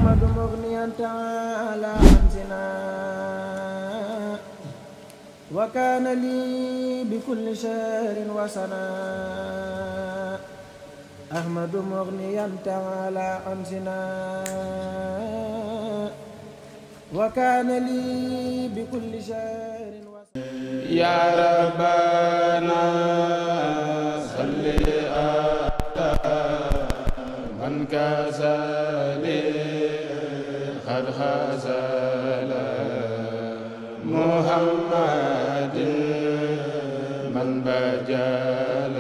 أحمد مغنيا تعالى عن سنا وكان لي بكل شهر وسنا أحمد مغنيا تعالى عن سنا وكان لي بكل شهر وسنا يا ربنا صل على من كسل قد خزل محمد من بجل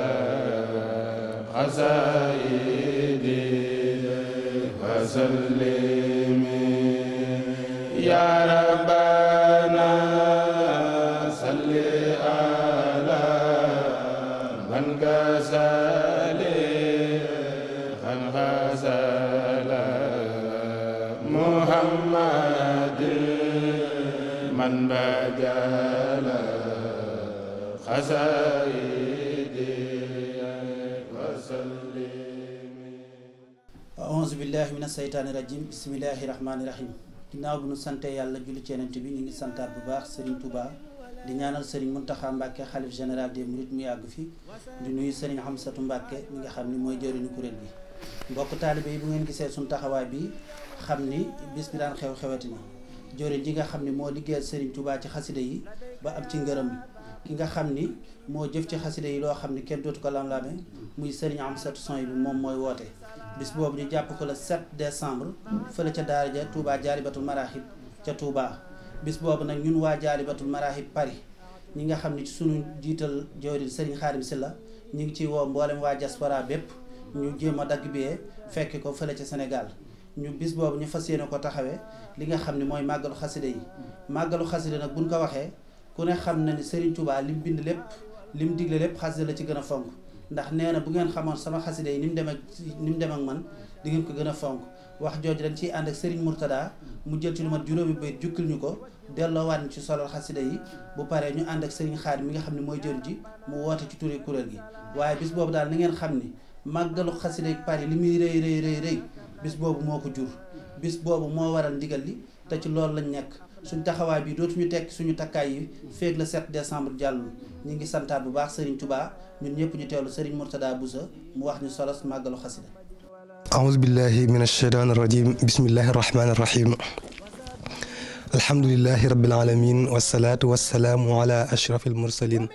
قصائدي وسلم يا ربنا صل على من كسل قد خزل محمد من بجل قصائدي وسلم أعوذ بالله من الشيطان الرجيم بسم الله الرحمن الرحيم ginnaaw bi nu sante yàlla julli ci Yonent bi ñu ngi santaat bu baax Serigne Touba di ñaanal Serigne Mountakha Mbacké xalif général des Mourides mu yàgg fi di nuyu Serigne Hamsatou Mbacké mi nga xam ni mooy jëriñu kuréel gi mbokk taalibe yi bu ngeen gisee suñu taxawaay bi xam ni bis bi daan xew-xewati na jëriñ ji nga xam ni moo liggéeyal Serigne Touba ci xasida yi ba am ci ngërëm ki nga xam ni moo jëf ci xasida yi loo xam ni kenn dootu ko lam-lame muy Serigne Hamsatou Soy bi moom mooy woote bis boobu ñu jàpp ko le 7 décembre fële ca daara ja Touba Jaalibatul Marahib ca Touba bis boobu nag ñun waa Jaalibatul Marahib Paris ñi nga xam ni ci sunu jiital jawriñ Serigne Khadim Sylla ñu ngi ciy woo mboolem waa diaspora bépp ñu jéem a dagg biyee fekk ko fële ca Sénégal ñu bis boobu ñu fas yéene ko taxawee li nga xam ne mooy màggalu xasida yi màggalu xasida nag buñ ko waxee ku ne xam na ni Serigne Touba lim bind lépp lim digle lépp xasida la ci gën a fonk ndax nee na bu ngeen xamoon sama xasida yi ni mu dem ak man di ngeen ko gën a fonk wax jooju dañ ciy ànd ak Serigne Mourtada mu jël ci lu mat juróomi bayit jukkil ñu ko delloowaat ñu ci solal xasida yi bu paree ñu ànd ak Serigne Khadim mi nga xam ne mooy jël ji mu woote ci turi kuréel gi waaye bis boobu daal ni ngeen xam ni màggalu xasida yi Paris li muy rëy bis boobu moo ko jur bis boobu moo waral ndigal li te ci loolu lañ nekk suñ taxawaay bi dootuñu tekk suñu takkaay yi feeg le 7 décembre jàllul ñu ngi santaat bu baax Serigne Touba ñun ñëpp ñu teewlu Serigne Mourtada Boussa mu wax ñu solos màggalu xasida أعوذ بالله من الشيطان الرجيم بسم الله الرحمن الرحيم الحمد لله رب العالمين والصلاة والسلام على أشرف المرسلين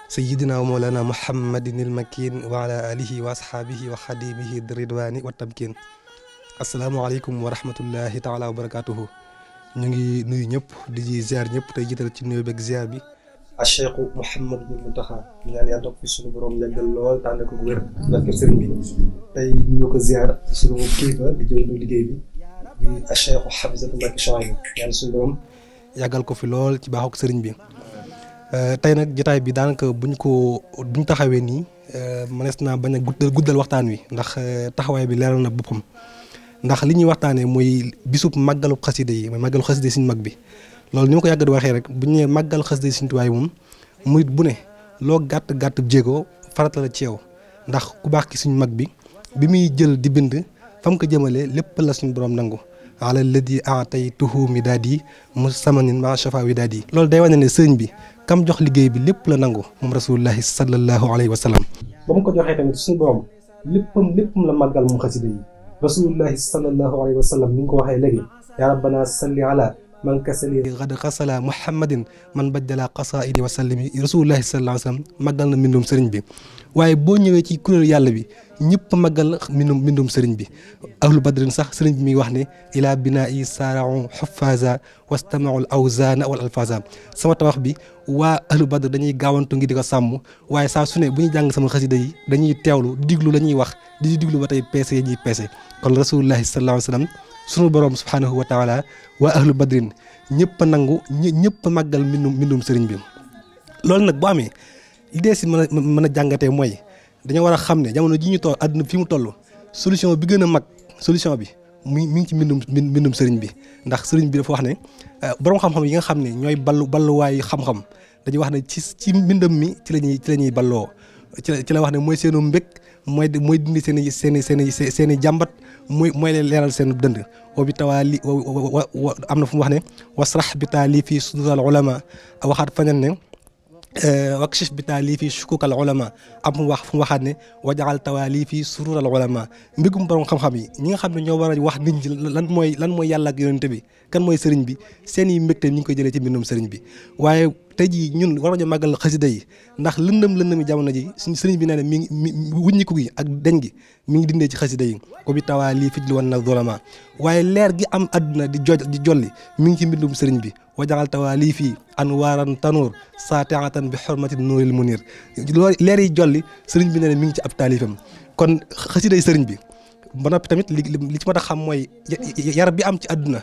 سيدنا ومولانا محمد المكين وعلى آله وأصحابه وخديمه الرضوان والتمكين السلام عليكم ورحمة الله تعالى وبركاته ñu ngi nuyu ñëpp di ziar ñëpp tey jiital ci nuyu beeg ziar bi Cheikh Mouhamadou Mountakha ñaan yàlla toog fi suñu borom yàggal lool tànn ko wér barke sëriñ bi tey ñu ko ziar suñu kilifa di jël liggéey bi di Cheikh Hamsatou Mbacké Souhaïbou yàlla suñu borom yàggal ko fi lool ci baaxuk sëriñ bi tey nag jotaay bi daanaka buñ taxawee nii mënees naa bañ a guddal waxtaan wi ndax taxawaay bi leeral na boppam ndax li ñuy waxtaanee mooy bisub màggalu xasida yi mooy màggalu xasida yi suñu mag bi loolu ni ma ko yàgg di waxee rek bu ñu nee màggalu xasida yi suñu tuwaay moom murit bu ne loo gàtt jéego farata la ci yow ndax ku baax ki suñu mag bi muy jël di bind fa mu ko jëmale lépp la suñu borom nangu ala ladi ataytuhu midaadi mu samanin ma shafa widaadi loolu day wane ne sëriñ bi kam jox liggéey bi lépp la nangu moom rasulullahi sallallahu alayhi wa sallam ba mu ko joxee tamit suñu borom léppam la màggal moom xasida yi rasulullahi sallallahu alayhi wa sallam ni nga ko waxee léegi yaa rabbana salli ala man kasali gad xasala muhammadin man baddala qasaidi wa sallimi rasulullahi sallallahu alayhi wa sallam màggal na mbindum sëriñ bi waaye boo ñëwee ci kuréelu yàlla bi ñëpp màggal mbindum sëriñ bi ahlu badrin sax sëriñ bi mi wax ne ila binaa i saarau xufaza wastamaul awzana wal alfaza sama tabax bi waa ahlu badr dañuy gaawantu ngi di ko sàmm waaye saa su ne bu ñuy jàng sama xasida yi dañuy teewlu di diglu la ñuy wax di diglu ba tey peese yi ñuy peese kon rasulullahi sallallahu alayhi wa sallam sunu borom subhanahu wa taala waa ahlu badrin ñëpp a nangu ñëpp a màggal mbindum sëriñ bi loolu nag bu amee li dee si mën a jàngatee mooy dañoo war a xam ne jamono ji ñu toll àdduna fi mu toll solution bi gën a mag solution bi mi ngi ci mbindum sëriñ bi ndax sëriñ bi dafa wax ne borom xam-xam yi nga xam ne ñooy balluwaayu xam-xam dañuy wax ne ci mbindam mi ci la ñuy balloo ci la wax ne mooy seenu mbég mooy dindi seen i jàmbat mooy leen leeral seen dënd wa bi tawaali am na fu mu wax ne wasrax bi taali fii sudural ulama waxaat fañan ne wakshif bi taali fii shukukal ulama am fu mu waxaat ne wajaxal tawaali fii surural ulama mbigum borom xam-xam yi ñi nga xam ne ñoo war a wax nit ñi lan mooy yàlla ak yonente bi kan mooy sëriñ bi seen i mbégte ñu ngi koy jëlee ci mbindum sëriñ bi waaye tey jii ñun war nañu màggal xasida yi ndax lëndëm jamono ji suñu sëriñ bi nee na mi ngi wuññiku gi ak deñ gi mi ngi dindee ci xasida yi ko bi tawaa lii fijli wan na dolama waaye leer gi am àdduna di jolli mi ngi ci mbindum sëriñ bi wajaxal tawaa lii fii anwaaran tanuur saatiatan bi xormati nuuril munir loolu leer yi jolli sëriñ bi nee na mi ngi ci ab taalifam kon xasida yi sëriñ bi ba noppi tamit li ci mat a xam mooy yar bi am ci àdduna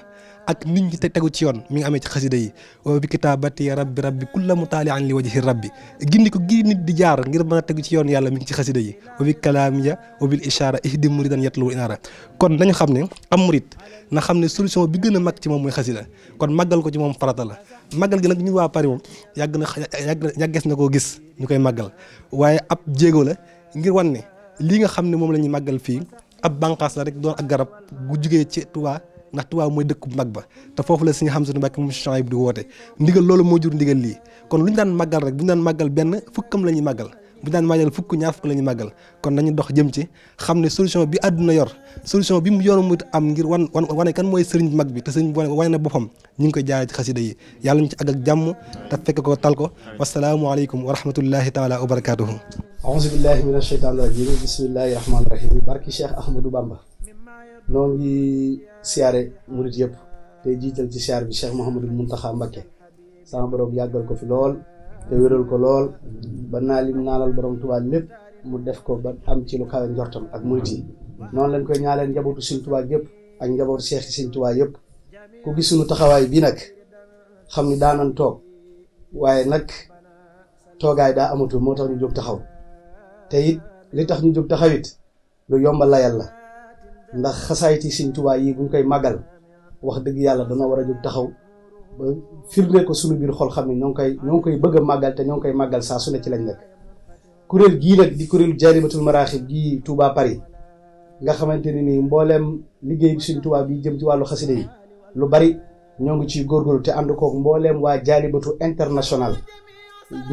ak nit ñi tegu ci yoon mi ngi amee ci xasida yi wa bi kitaabati rabbi kulla mutaalian li wajhi rabbi gindi ko gi nit di jaar ngir mën a tegu ci yoon yàlla mi ngi ci xasida yi wa bi kalaamiya wa bil ishaara ihdi muridan yatlu inaara kon nañu xam ne am murid na xam ne solution bi gën a mag ci moom mooy xasida kon màggal ko ci moom farata la màggal gi nag ñu waa Paris moom yàggees na koo gis ñu koy màggal waaye ab jéego la ngir wan ne lii nga xam ne moom la ñuy màggal fii ab bànqaas la rek doon ak garab gu jugee ci Touba ndax Touba mooy dëkk bu mag ba te foofu la Sëriñ Hamsatu Mbàkke mu Chouaïbou di woote ndigal loolu moo jur ndigal lii kon lu ñu daan màggal rek bu ñu daan màggal benn fukkam la ñuy màggal bu ñu daan màggal fukk ñaar fukk la ñuy màggal kon nañu dox jëm ci xam ne solution bi àdduna yor solution bi mu yoonu mu am ngir wane kan mooy sëriñ bu mag bi te sëriñ bi wane na boppam ñu ngi koy jaaree ci xasida yi yàlla ñu ci àgg ak jàmm te fekk ko tal ko wasalaamualeykum wa rahmatullahi taala wa barakatuhu aouzu billahi min asheytaani rajim bismillahi rahmaani rahim barki Cheikh Ahmadou Bamba noo ngi siyaare murit yëpp tey jiital ci siyaar bi Cheikh Mouhamadul Mountakha Mbacké sama borom yàggal ko fi lool te wéral ko lool ba naa lim naanal borom Tuubaa lépp mu def ko ba am ci lu kawe njortam ak murit yi noonu lañ koy ñaaleen njabootu Sëriñ Tuubaa yëpp ak njabootu Cheikh Sëriñ Tuubaa yëpp ku gis suñu taxawaay bii nag xam ni daanan toog waaye nag toogaay daa amatul moo tax ñu jóg taxaw te it li tax ñu jóg taxaw it lu yombal la yàlla ndax xasaayiti Sëriñ Tuubaa yi buñ koy màggal wax dëgg yàlla dana war a jóg taxaw ba firnde ko suñu biir xol xam ne ñoo ngi koy bëgg a màggal te ñoo ngi koy màggal saa su ne ci lañ nekk kuréel gii nag di kuréelu Jaalibatul Maraaxib gii Touba Paris nga xamante ne nii mbooleem liggéey bi Sëriñ Tuubaa bi jëm ci wàllu xasida yi lu bari ñoo ngi ciy góorgóorlu te ànd kook mbooleem waa Jaalibatu international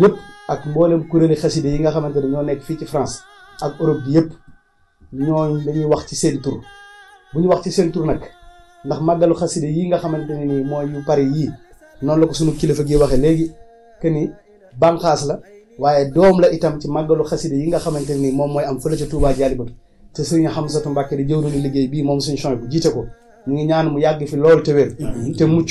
ñëpp ak mbooleem kuréeli xasida yi nga xamante ne ñoo nekk fii ci France ak Europe bi yëpp ñooñ dañuy wax ci seen tur bu ñu wax ci seen tur nag ndax màggalu xasida yi nga xamante ne nii mooy yu Paris yii noonu la ko sunu kilifa gi waxee léegi que ni bànqaas la waaye doom la itam ci màggalu xasida yi nga xamante ne nii moom mooy am fële ca Touba Jaalibatu te Sëriñ Hamsatu Mbàkke di jëwriñu liggéey bii moom Sëriñ Chouaïbou bu jiite ko ñu ngi ñaan mu yàgg fi loolu te wér te mucc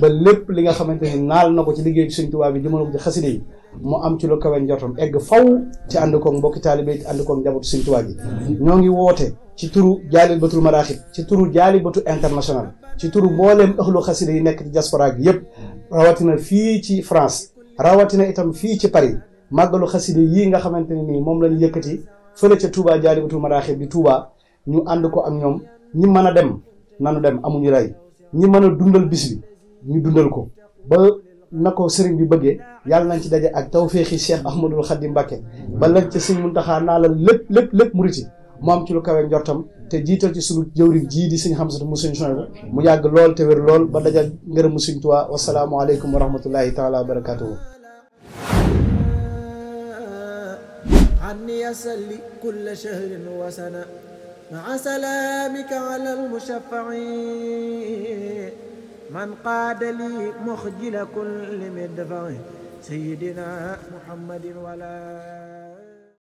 ba lépp li nga xamante ni naal na ko ci liggéey bi Sëriñ Tuubaa bi jëmale ko ci xasida yi mu am ci lu kawe njortam egg faw ci ànd koog mbokki taalibe ci ànd koog njabootu Sëriñ Tuubaa gi ñoo ngi woote ci turu Jaalibatul Maraaxib ci turu Jaalibatu international ci turu mbooleem ëxlu xasida yi nekk ci diaspora gi yëpp rawatina fii ci France rawatina itam fii ci Paris màggalu xasida yii nga xamante ne nii moom lañu yëkkati fële ca Touba Jaalibatul Maraaxib bi Touba ñu ànd ko ak ñoom ñi mën a dem nanu dem amuñu rey ñi mën a dundal bis bi ñu dundal ko ba na ko sëriñ bi bëggee yàlla nañ ci daje ak tawféexi Cheikh Ahmadul Khadim Mbacké ba lañ ca Sëriñ Muntaxa naa la lépp muriti mu am ci lu kawe njortam te jiital ci sunu jëwriñ jii di Sëriñ Hamsatu mu Sëriñ Chouaïbou mu yàgg lool te wér lool ba dajal ngërëmu Sëriñ Tuubaa wasalaamu aleykum wa rahmatullahi taala wa barakatuhu عني يسلي كل شهر وسنة مع سلامك على المشفع من قاد لي مخجل كل مدفع سيدنا محمد ولا